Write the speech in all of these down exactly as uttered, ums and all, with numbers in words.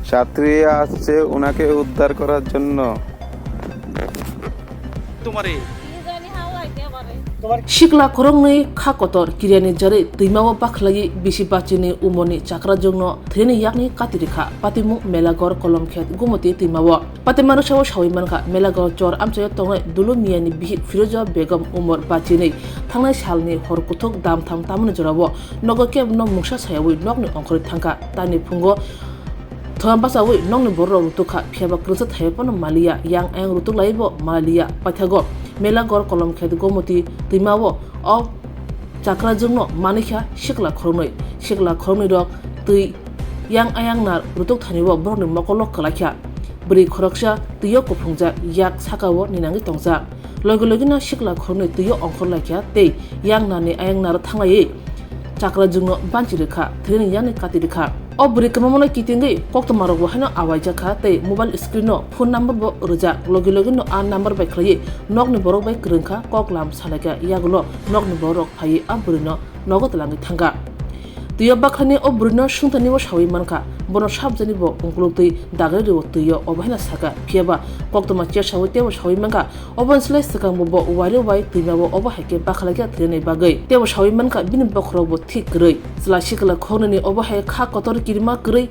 ছাত্রী আসছে ওনাকে উদ্ধার করার জন্য। তোমারে Sikla khoroknwi kha kotor kiriani jarwi twimao bakhlaiwi bisi bachini umorni chakrajwkno thwini yakni kati rikha. Patimung Melaghor Kolomkhet Gomoti twimao. Patima rwsao sawi mankha, Melaghor chor amchaio tongnai Dulu Miyani bihik Firoza Begum umor bachinwi thangnai salni hor kuthuk damtham tamani jorao nogo kebno mungsa sayawi nokni ongkhorwi thangkha. Tani phungo thoma bachawi nokni bororok rutuk kha, phiyaba kwrwngsa thaiwi phano maliya, yang ayang rutuk laiwi bo maliya. Paithago Melaghor Kolomkhet Gomoti twimao o chakrajwkno manwi kha sikla khoroknwi. Sikla khoroknwi rok twi yang ayang nar rutuk thani bo borokni mokolo kwlai kha. Bwrwi khoroksa twio kuphungjak, yak sakao ninangwi tongjak. Logi logino sikla khoroknwi twio ongkhor lai kha tei yang narni ayang naro thanglaiwi chakrajwkno banchi rwkha, thwini yakni kati rwkha. O bwrwi kwmamano kitingwi koktwmarokbo haino awaijak kha tei mobile screen-o phone number bo rwjak. Logi logino a number bai khlaiwi nokni borok bai kwrwngkha, kok lam salaikha, yagulo nokni borok phaiwi a bwrwino nogo twlangwi thangkha. Twio bakhlani o bwrwino sungtani bo sawi mankha, bono sabjani bo ungkuluk twi dagri rwo twio, obo haino sakha. Phiyaba koktwma chair sawi teibo sawi mankha, oboni slai swkangbo bo wairwi wai twimao obo hai khe bakhlaikha thwinani bagwi. Teibo sawi mankha bini bokhorokbo thik kwrwi. Chwla sikla khoroknwini obo hai kha kotor kirima kwrwi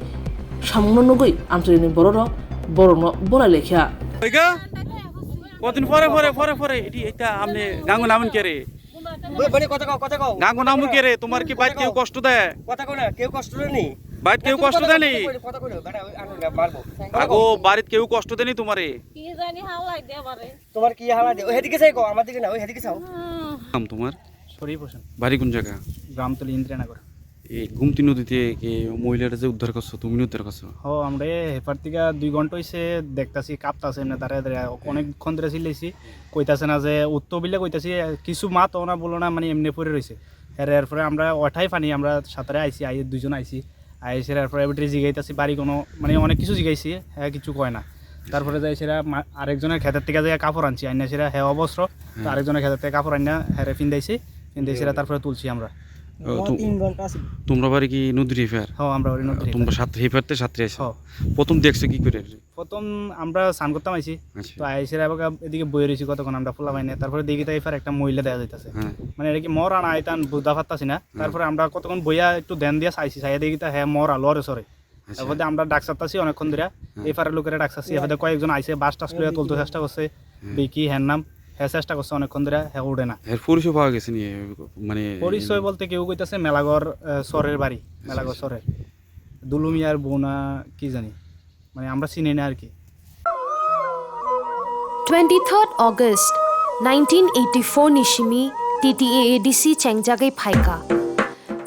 samungno nugwi amchaini bororok borokno bolai laikha. Oiga? কতদিন পরে পরে পরে পরে এটি এটা আপনি গাঙ্গু নামুন কে রে? বলে, বলে, কথা কও, কথা কও। গাঙ্গু নামুন কে রে? তোমার কি বাইত কেউ কষ্ট দেয়? কথা কও না, কেউ কষ্ট দেয়নি। বাইত কেউ কষ্ট দেয়নি? কথা কও না, বেটা, ওই আনো না, মারবো। আগো বাড়িত কেউ কষ্ট দেয়নি তোমারে? কি জানি হালাই দে আমারে। তোমার কি হালা দে? ওই হেদিকে চাই কও, আমার দিকে না, ওই হেদিকে চাও। নাম তোমার? শরীফ হোসেন। বাড়ি কোন জায়গা? গ্রামতলী ইন্দিরানগর। এই গোমতী নদীতে কি মহিলাটা যে উদ্ধার করছো, তুমি উদ্ধার করছো? হ, আমরা এ হেপার থেকে দুই ঘন্টা হইছে দেখতাছি কাঁপতাছে এমনি দাঁড়ায় দাঁড়ায়। অনেকক্ষণ ধরে চিল্লাইছি, কইতাছে না যে উত্তর বিলে কইতাছি, কিছু মাত ওনা বলো না, মানে এমনি পড়ে রইছে। এর, এরপরে আমরা ওঠাই পানি, আমরা সাঁতারে আইছি, আই দুইজন আইছি, আইসে এরপরে এবার জিগাইতাছি বাড়ি কোনো, মানে অনেক কিছু জিগাইছি, হ্যাঁ কিছু কয় না। তারপরে যাই সেরা মা-, আরেকজনের ক্ষেতের থেকে যাই কাপড় আনছি, আইনা সেরা হ্যাঁ অবস্ত্র, তো হ্যাঁ। আরেকজনের ক্ষেতের থেকে কাপড় আইনা হ্যাঁ ফিন্দাইছি, ফিন্দাই সেরা তারপরে তুলছি আমরা। ও, তো তিন ঘন্টা আছে। তোমরা বাড়ি কি নদীর এপার? হ্যাঁ, আমরা বাড়ি নদীর তোমরা এপার। সাত, এপারতে সাঁতরে আছো? হ্যাঁ। প্রথম দেখছো কি করে? প্রথম আমরা স্নান করতাম আইছি। আচ্ছা। তো আইসে এবার এদিকে বয়ে রয়েছি কতক্ষণ আমরা পোলা পাই না। তারপরে দেখি তাই এপার একটা মহিলা দেখা যাইতাছে। হ্যাঁ। মানে এটা কি মরা না আইতান বুঝা পারতাছি না। হ্যাঁ। তারপরে আমরা কতক্ষণ বইয়া একটু ধ্যান দিয়া চাইছি, চাইয়া দেখি তা হ্যাঁ মরা লড়ে চড়ে। আচ্ছা। তারপরে আমরা ডাক চাইতাছি অনেকক্ষণ ধরে। হ্যাঁ। এই পাড়ার লোকেরা ডাক চাইছি, হ্যাঁ। এবার কয়েকজন আইছে, বাস টাস লইয়া তুলতে চেষ্টা করছে। হ্যাঁ। বিকি হ্যাঁ নাম, হ্যাঁ চেষ্টা করছে অনেকক্ষণ ধরে, হ্যাঁ উঠে না। এর পরিচয় পাওয়া গেছে নি? মানে পরিচয় বলতে কেউ কইতাছে মেলাগড়, আহ, চরের বাড়ি, আচ্ছা, মেলাগড় আচ্ছা। চরের। দুলুমিয়ার বোনা কি জানি, মানে আমরা চিনি না আর কি। Twenty-third August nineteen eighty-four ni simi T T A A D C chengjagwi phaikha.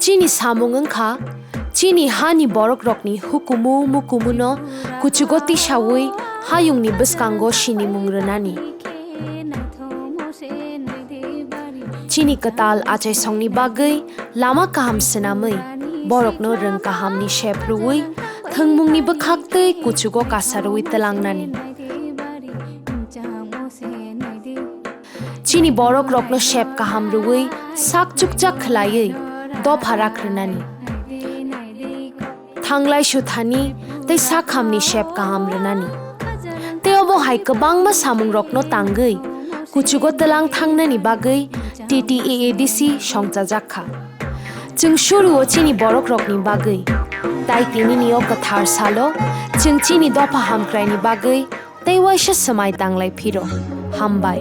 Chini samung wngkha, chini hani borok rokni hukumu mukumu no kuchugo tisawi hayung ni bwskango sinimung rwnani. Chini kwtal achaisongni bagwi lama kaham swnamwi, borokno rwng kahamni sep rwui, thwngmungni bwkhaktwi kuchugo kasarwi twlangnani. Chini borok rokno sep kaham rwui, sak chukchak khwlaiwi dopha rak rwnani. Thanglai suthani tei sakhamni sep kaham rwnani. Tei obo hai kwbangma samungrokno tangwi kuchugo twlang thangnani bagwi T T A A D C songchajak kha. Chwng surio chini borokrokni bagwi. Tai tinini o kwthar salo chwng chini dopha hamkraini bagwi tei waisa swmai tanglai phiro. Hambai.